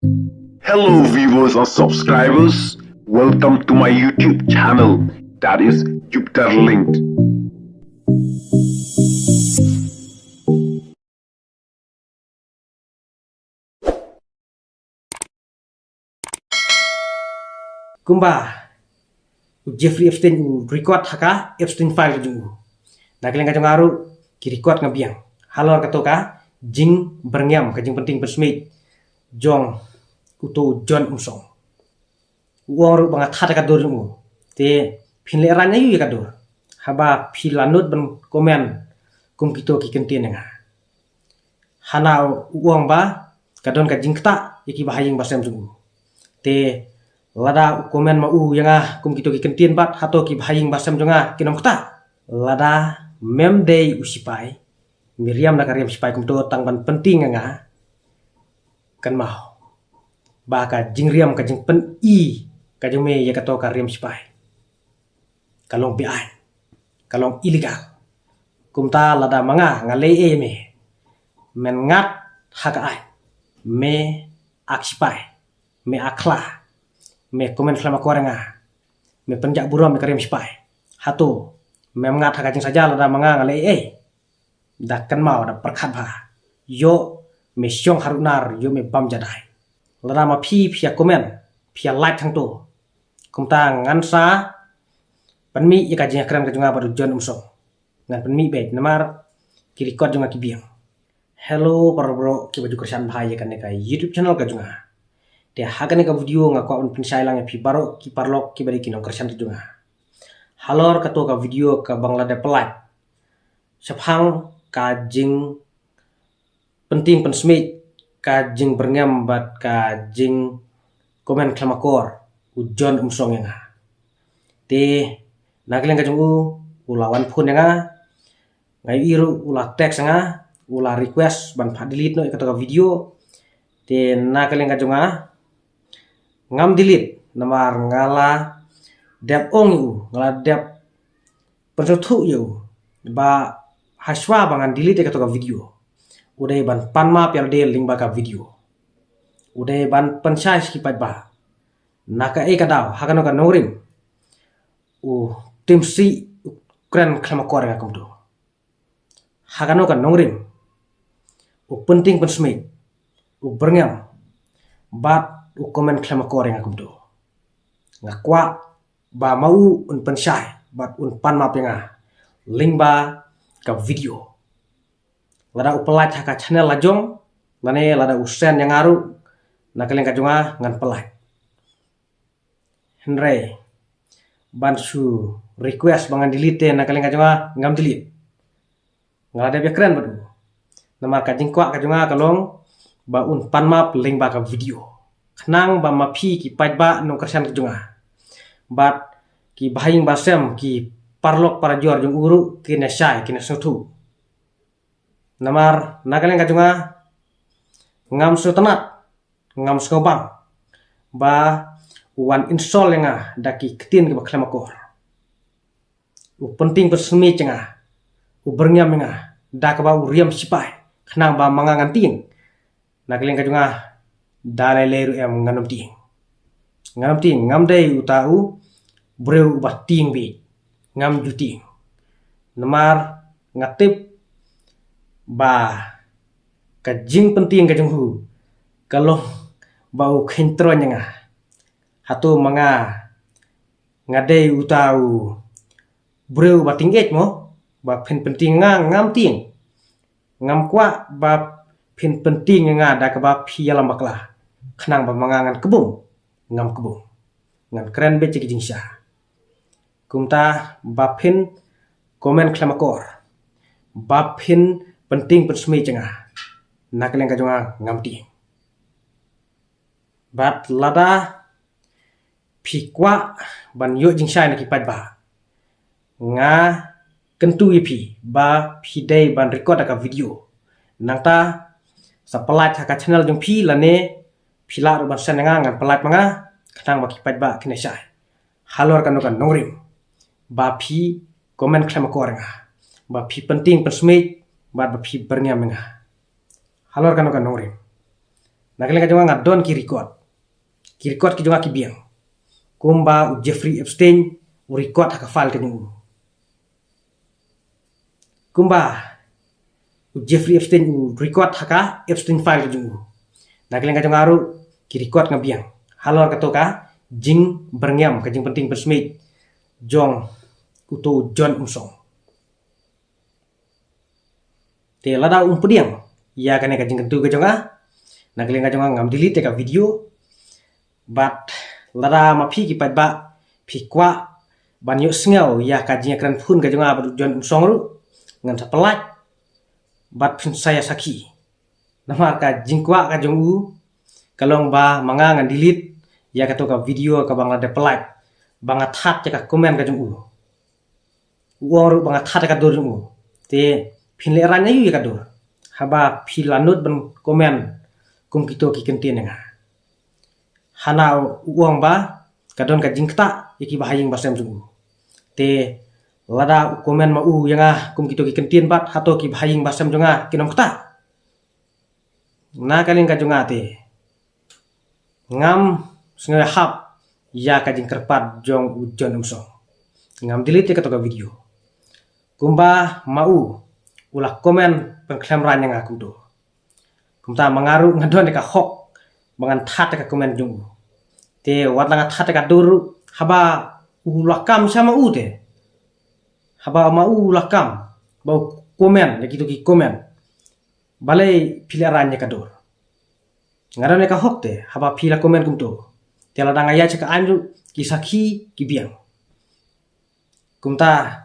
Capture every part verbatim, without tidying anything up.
Hello, viewers and subscribers. Welcome to my YouTube channel, that is Jupiter Linked. Kumba u Jeffrey Epstein u record ha ka Epstein file ka jong u, na ka liang ka jong nga ruh ki record nga biang halor kato ka jingbyrngem, ka jingpynting pynsmit jong uto u John Umsong. U ong ruh ba nga that ïa ka dur jong u. Te phin leh rang aïu ïa ka dur haba phi la nud ban comment kum kito ki kyntien ïa nga? Hana u ong ba ka don ka jingktah ïa ki bahaïing bahasem jong u. Te lada u comment ma u ïa nga kum kito ki kyntien bad hato ki bahaïing bahasem jong nga kin ym ktah? Lada mem dei u sipai, me riam na ka riam sipai kumto tang ban pynting ïa nga, kynmaw ba ka jingriam, ka jingpyni ka jong me ïa kato ka riam sipai ka long beaiñ, ka long illegal. Kumta lada ma nga nga leh ei ïa me, men ngat ha ka aiñ, me ak sipai, me ak khla, me comment khlem akor ïa nga, me pynjah burom ïa ka riam sipai, hato mem ngat ha ka jingsaja lada ma nga nga leh ei? Da kynmaw, da pyrkhat bha. Ïoh me shong ha runar, ïoh me bam jadai. Lada ma phi phi ïa comment, phi ïa like hangto, kumta ngan sa pynmih ïa ka jingïakren ka jong nga bad u John Umsong. Ngan pynmih beit namar ki record jong nga ki biang. Hello para bro kiba ju kyrshan bha ïa kane ka YouTube channel ka jong nga. Te ha kane ka video nga kwah ban pynshai lang ïa phi baroh ki paralok kiba dei ki nongkyrshan ka jong nga halor kato ka video kaba nga la dep pyllait shaphang ka jingpynting pynsmit, ka jingbyrngem bad ka jingcomment khlem akor u John Umsong ïa nga. Te na ka liang ka jong u, u la wan phone ïa nga, nga ïohi ruh u la text ïa nga, u la request ban phah delete noh ïa kato ka video. Te na ka liang ka jong nga, ngam delete namar nga la dep ong ïa u, nga la dep pynsngewthuh ïa u ba hashwa ba ngan delete ïa kato ka video, u dei ban pan map ïa lade lyngba ka video, u dei ban pynshai sha ki paidbah. Na kaei ka daw, ha kano ka nongrim u Timsih u kren khlem akor ïa nga kumto? Ha kano ka nongrim u pynting pynsmit, u byrngem bad u comment khlem akor ïa nga kumto? Nga kwah ba ma u un pynshai bad un pan map ïa nga lyngba ka video. Lada u pyllait ha ka channel la jong, lane lada u send ïa nga ruh, na ka liang ka jong nga ngan pyllait. Hynrei ban shu request ba ngan delete te na ka liang ka jong nga ngam delete. Nga la dep ïakren bad u namar ka jingkwah ka jong nga ka long ba un pan map lyngba ka video, khnang ba ma phi ki paidbah nongkyrshan ka jong nga bad ki bahaïing bahasem, ki paralok parajor jong u ruh kin ïa shai, kin ïa sngewthuh. Namar na ka liang ka jong nga ngam sngewtynnat, ngam sngewbang ba u wan insult ïa nga da ki ktien kiba khlem akor, u pynting pynsmit ïa nga, u byrngem ïa nga da kaba u riam sipai khnang ba ma nga ngan tieng. Na ka liang ka jong nga, da lei lei ruh em ngan ym tieng. Ngan ym tieng, ngam dei uta u briew uba tieng beit, ngam ju tieng. Namar nga tip ba ka jingpyntieng ka jong u ka long ba u kheiñ troiñ ïa nga. Hato ma nga nga dei uta u briew ba tieng eit mo, ba phin pyntieng ïa nga? Ngam tieng. Ngam kwah ba phin pyntieng ïa nga da kaba phi ïalam bakla khnang ba ma nga ngan kbum. Ngam kbum. Ngan kren beit ïa ki jingshisha. Kumta ba phin comment khlem akor, ba phin pynting pynsmit ïa nga, na ka liang ka jong nga ngam tieng. Bad lada phi kwah ban ïoh jingshai na ki paidbah, nga kyntu ïa phi ba phi dei ban record da ka video. Nangta sa pyllait ha ka channel jong phi lane phi lah ruh ban send ïa nga, ngan pyllait ma nga khnang ba ki paidbah kin ïa shai halor kano ka nongrim ba phi comment khlem akor ïa nga, ba phi pynting pynsmit bad ba phi byrngem ïa nga. Halor kano ka nongrim. Na ka liang ka jong nga nga don ki record. Ki record ki jong nga ki biang. Kumba u Jeffrey Epstein u record ha ka file ka jong u. Kumba u Jeffrey Epstein u record ha ka Epstein file ka jong u. Na ka liang ka jong nga ruh ki record nga biang halor kato ka jingbyrngem, ka jingpynting pynsmit jong uto u John Umsong. Te lada um pdiang ïa kane ka jingkyntu ka jong nga, na ka liang ka jong nga ngam delete ïa ka video. Bad lada ma phi ki paidbah phi kwah ban ïohsngew ïa ka jingïakren phone ka jong nga bad u John Umsong ruh, ngan sa pyllait bad phin sa ïa sakhi. Namar ka jingkwah ka jong u ka long ba ma nga ngan delete ïa kato ka video kaba nga la dep pyllait, ba nga that ïa ka comment ka jong u. U ong ruh ba nga that ïa ka dur jong u. Te phin lehraiñ aïu ïa ka dur haba phi la nud ban comment kum kito ki kyntien ïa nga? Hana u ong ba ka don ka jingktah ïa ki bahaïing bahasem jong u. Te lada u comment ma u ïa nga kum kito ki kyntien bad hato ki bahaïing bahasem jong nga kin ym ktah? Na ka liang ka jong nga te ngam sngew hap ïa ka jingkyrpad jong u John Umsong. Ngam delete ïa kato ka video. Kumba ma u u la comment pynkhlem raiñ ïa nga kumto, kumta ma nga ruh nga don ïa ka hok ba ngan that ïa ka comment jong u. Te wat la nga that ïa ka dur ruh, haba u la kam sha ma u te, haba ma u la kam ba u comment ïa kito ki comment, balei phi lehraiñ ïa ka dur? Nga don ïa ka hok te haba phi la comment kumto. Te lada nga ïaid sha ka aiñ ruh ki sakhi ki biang. Kumta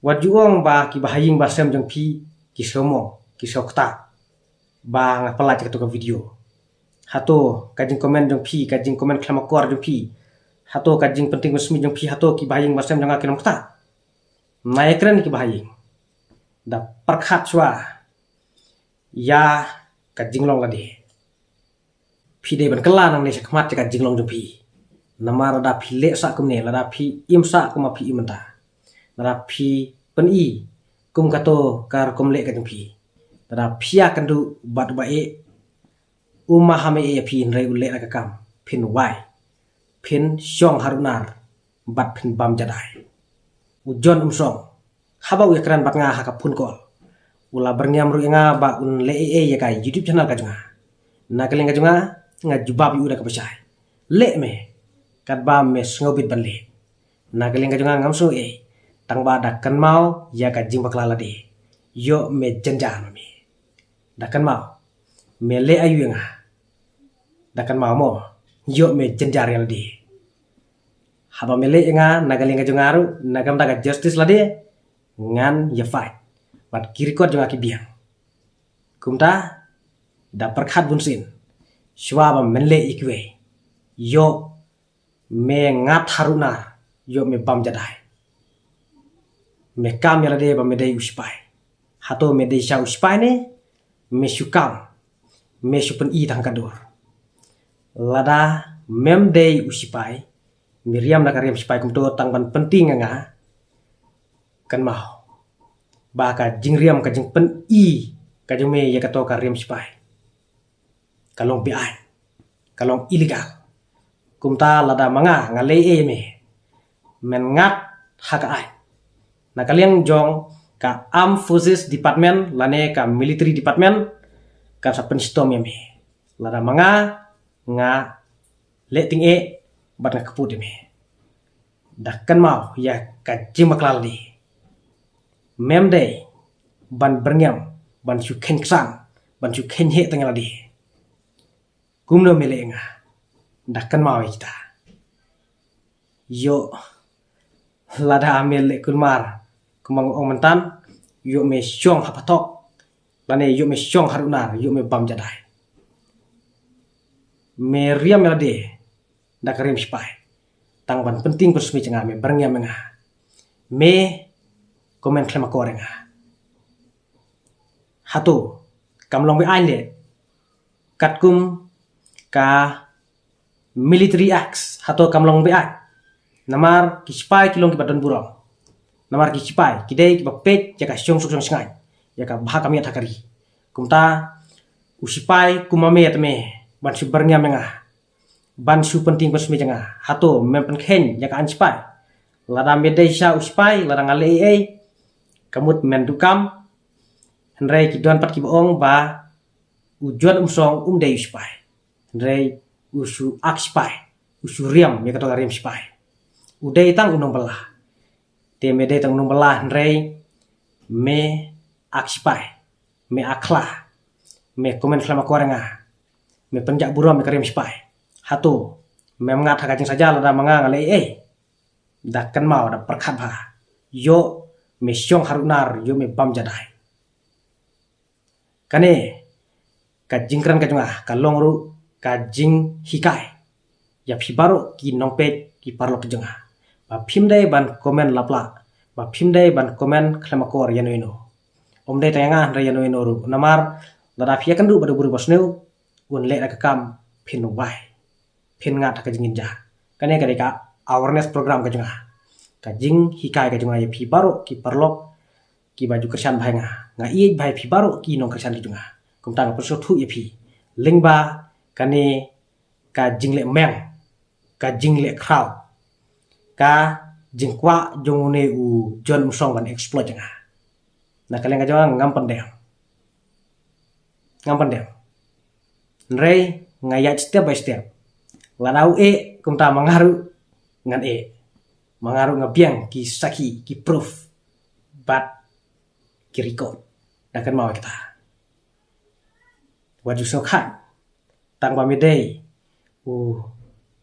wat ju ong ba ki bahaïing bahasem jong phi ki sngew mo, ki sngew ktah ba nga pyllait ïa kato ka video. Hato ka jingcomment jong phi, ka jingcomment khlem akor jong phi, hato ka jingpynting pynsmit jong phi, hato ki bahaïing bahasem jong nga kin ym ktah? Nai ïakren ki bahaïing. Da pyrkhat shuwa ïa ka jinglong lade. Phi dei ban kylla nangne shakhmat ïa ka jinglong jong phi. Namar lada phi leh sah kumne, lada phi im sah kumba phi im mynta, lada phi pyni kum kato ka rukom leh ka jong phi, lada phi ïakynduh bad uba eh, u ma ha me eh ïa phi hynrei u leh da ka kam, phin wai, phin shong ha runar bad phin bam jadai. U John Umsong, haba u ïakren bad nga ha ka phone call, u la byrngem ruh ïa nga ba un leh ei ei ïa ka YouTube channel ka jong nga. Na ka liang ka jong nga, nga jubab ïa u da kaba shai, leh me katba me sngewbit ban leh. Na ka liang ka jong nga ngam sngew ei, tang ba da kynmaw ïa ka jingbakla lade. Ïoh me jynjar ma me. Da kynmaw me leh aïu ïa nga. Da kynmaw mo, ïoh me jynjar ïa lade. Haba me leh ïa nga na ka liang ka jong nga ruh, na ka bynta ka justice lade, ngan ïa fight. Bad ki record jong nga ki biang. Kumta da pyrkhat bunsien shuwa ba men leh ïa kiwei. Ïoh me ngat ha runar, ïoh me bam jadai. Me kam ïa lade ba me dei u sipai. Hato me dei sha u sipai ne me shu kam, me shu pyni tang ka dur? Lada mem dei u sipai, me riam da ka riam sipai kumto tang ban pynting ïa nga, kynmaw ba ka jingriam, ka jingpyni ka jong me ïa kato ka riam sipai, ka long beaiñ, ka long illegal. Kumta lada ma nga nga leh ei ei ïa me, men ngat ha ka aiñ. Na ka liang jong ka Armed Forces Department lane ka Military Department kan sa pynshitom ïa me. Lada ma nga nga leh tyngeh bad nga kput ïa me. Da kynmaw ïa ka jingbakla lade. Mem dei ban byrngem, ban shu kheiñ ksan, ban shu kheiñ heh tang ïa lade. Kumno me leh ïa nga? Da kynmaw ïa kita. Ïoh lada me leh kulmar kumba nga ong myntan, ïoh me shong ha patok lane ïoh me shong ha runar, ïoh me bam jadai. Me riam ïa lade da ka riam sipai tang ban pynting pynsmit ïa nga, me byrngem ïa nga, me comment khlem akor ïa nga. Hato kam long beaiñ leh katkum ka Military Acts? Hato kam long beaiñ? Namar ki sipai ki long kiba don burom. Namar ki sipai ki dei kiba peit ïa ka shongsuk shongshngaiñ, ïa ka bha ka miat ha ka ri. Kumta u sipai kum ma me te me ban shu byrngem ïa nga, ban shu pynting pynsmit ïa nga. Hato men pynkheiñ ïa ka aiñ sipai? Lada me dei sha u sipai, lada nga leh ei ei, ka mut men duh kam. Hynrei ki don pat kiba ong ba u John Umsong um dei u sipai, hynrei u shu ak sipai, u shu riam ïa kato ka riam sipai. U dei tang u nongbylla. Te me dei tang u nongbylla hynrei me ak sipai, me ak khla, me comment khlem akor ïa nga, me pynjah burom ïa ka riam sipai. Hato mem ngat ha ka jingsaja lada ma nga nga leh ei ei? Da kynmaw, da pyrkhat bha. Ïoh me shong ha runar, ïoh me bam jadai. Kane ka jingkren ka jong nga ka long ruh ka jinghikai ïa phi baroh ki nongpeit, ki paralok ki jong nga, ba phim dei ban comment laplah, ba phim dei ban comment khlem akor ïano ïano. Ym dei tang ïa nga hynrei ïano ïano ruh. Namar lada phi ïakynduh bad u briew basniew, un leh da ka kam, phin wai, phin ngat ha ka jingkynjah. Kane ka dei ka awareness program ka jong nga, ka jinghikai ka jong nga ïa phi baroh ki paralok kiba ju kyrshan bha ïa nga. Nga ïeit bha ïa phi baroh ki nongkyrshan ki jong nga. Kumta nga pynsngewthuh ïa phi lyngba kane ka jingleh meng, ka jingleh khraw, ka jingkwah jong une u John Umsong ban exploit ïa nga. Na ka liang ka jong nga ngam pyndem, ngam pyndem. Hynrei nga ïaid step by step. Lada u eh, kumta ma nga ruh ngan eh. Ma nga ruh nga biang ki sakhi, ki proof bad ki record. Da kynmaw ïa kata. Wat ju sngewkhia tang ba me dei u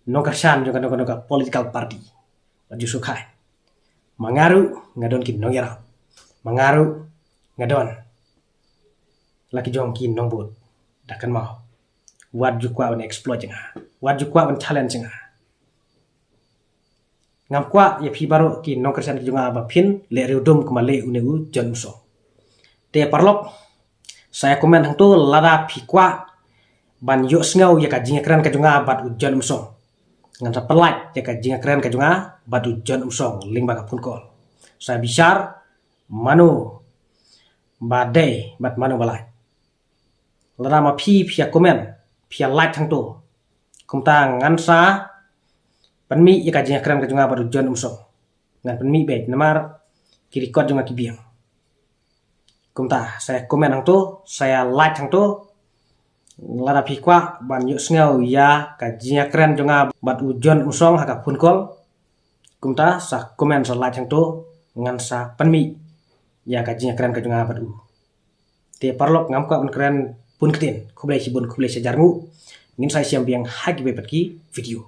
nongkyrshan jong kano kano ka political party. Wat ju sngewkhia. Ma nga ruh nga don ki nongïarap, ma nga ruh nga don la ki jong ki nongbud. Da kynmaw, wat ju kwah ban exploit ïa nga, wat ju kwah ban challenge ïa nga. Ngam kwah ïa phi baroh ki nongkyrshan ki jong nga ba phin leh riewdum kumba leh une u John Umsong. Te paralok, sa ïa comment hangto lada phi kwah ban ïohsngew ïa ka jingïakren ka jong nga bad u John Umsong. Ngan sa pynlait ïa ka jingïakren ka jong nga bad u John Umsong lyngba ka phone call. Sa bishar mano ba dei bad mano ba lait. Lada ma phi phi ïa comment, phi ïa lait hangto, kumta ngan sa pynmih ïa ka jingïakren ka jong nga bad u John Umsong. Ngan pynmih beit namar ki record jong nga ki biang. Kumta sa ïa comment hangto, sa ïa lait hangto. Lada phi kwah ban ïohsngew ïa ka jingïakren jong nga bad u John Umsong ha ka phone call, kumta sa comment, sa lait hangto, ngan sa pynmih ïa ka jingïakren ka jong nga bad u. Te paralok, ngam kwah ban kren bun ktien. Khublei shibun, khublei shihajar nguh. Ngin sa ïashem biang ha kiwei pat ki video.